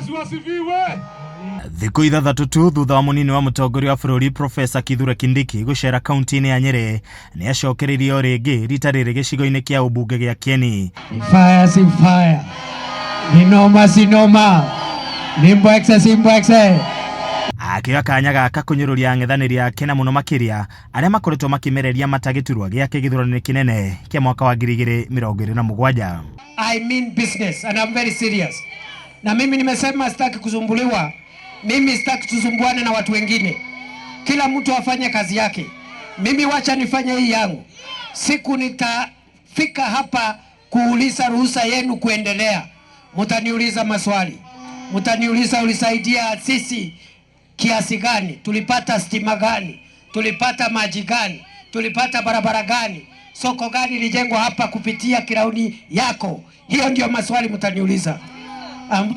Yesu asifiwe. Thikũ 6 tu thutha wa mũnini wa mũtongoria wa bũrũri Profesa Kithure Kindiki gũcera kaunti-inĩ ya Nyĩrĩ, nĩ acokereirio rĩngĩ rita rĩrĩ gĩcigo-inĩ kĩa ũmbunge gĩa Kieni. Ni fire si fire, ni noma si noma, ni mbwekse si mbwekse. Akĩoya kanya gaka kũnyũrũria ang'ethanĩri ake na mũno makĩria arĩa makoretwo makĩmereria mata gĩturwa gĩake gĩthurano-inĩ kĩnene kĩa mwaka wa 2027. I mean business and I'm very serious. Na mimi nimesema sitaki kusumbuliwa, mimi sitaki tusumbuane na watu wengine. Kila mtu afanye kazi yake. Mimi wacha nifanye hii yangu. Siku nitafika hapa kuuliza ruhusa yenu kuendelea, mutaniuliza maswali, mutaniuliza ulisaidia sisi kiasi gani, tulipata stima gani, tulipata maji gani, tulipata barabara gani, soko gani ilijengwa hapa kupitia kirauni yako. Hiyo ndio maswali mtaniuliza.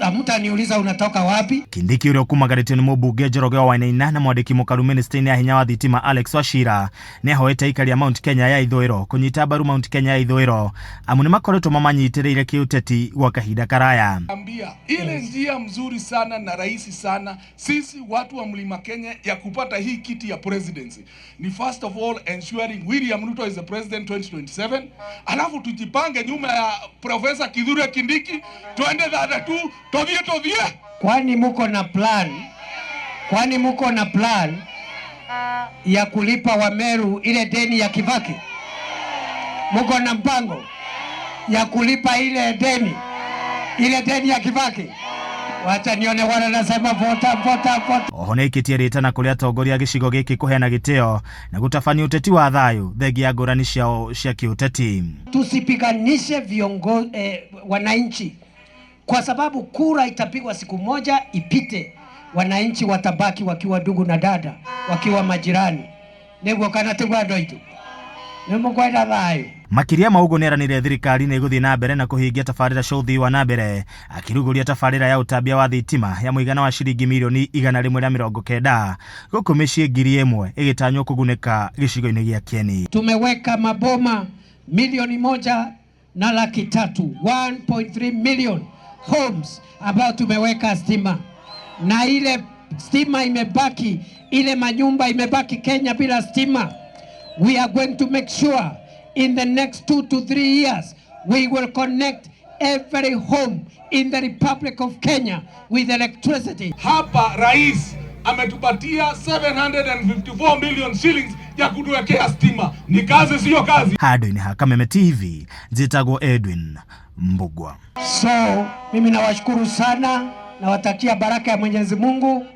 Hamtaniuliza unatoka wapi. Kindiki ũrĩa ũkumagarĩtio nĩ mũmbunge Njoroge wa Wainaina na mwandĩki mũkaru ministry-inĩ ya hinya wa thitima Alex Wachira nĩ ahoete aikari a Mount Kenya ya ithũĩro kũnyita mbaru Mount Kenya ya ithũĩro amu nĩ makoretwo mamanyitĩrĩire kĩũteti gwa kahinda karaya. Ambia ile njia mzuri sana na rahisi sana sisi watu wa Mlima Kenya ya kupata hii kiti ya presidency ni first of all ensuring William Ruto is the president 2027, alafu tujipange nyuma ya Professor Kithure Kindiki, twende thata tu tothie tothie. Kwani muko na plan? Kwani muko na plan ya kulipa Wameru ile deni ya Kibaki? Muko na mpango ya kulipa ile deni ya Kibaki? Wacha nione wana nasema vota vota vota. Oho nĩ aikĩtie rĩtana kũrĩ atongoria a gĩcigo gĩkĩ kũheana gĩtĩo na gũtabania ũteti wa thayũ thengia ya ngũrani ciao cia kĩũteti. Tusipiganishe wananchi kwa sababu kura itapigwa siku moja ipite, wananchi watabaki wakiwa ndugu na dada, wakiwa majirani. Niguo kana tiguo andũ aitũ nĩmũkwenda thayũ. Makĩria ma ũguo nĩeranĩire thirikari nĩ ĩgũthiĩ na mbere na kũhingia tabarĩra cia ũthii wa na mbere, akĩrugũria tabarĩra ya ũtambia wa thitima ya mũigana wa ciringi mirioni 190 gũkũ mĩciĩ 1,000 ĩgĩtanywo kũgunĩka gĩcigo-inĩ gĩa Kieni. Tumeweka maboma 1,300,000, 1.3 million homes ambayo tumeweka stima, na ile stima imebaki, ile manyumba imebaki Kenya bila stima. We are going to make sure in the next 2 to 3 years we will connect every home in the Republic of Kenya with electricity. Hapa rais ametupatia 754 million shillings ya kutuwekea stima. Ni kazi, siyo kazi? Handũ-inĩ ha Kameme TV, njĩtagwo Edwin Mbugua. So mimi nawashukuru sana, nawatakia baraka ya Mwenyezi Mungu.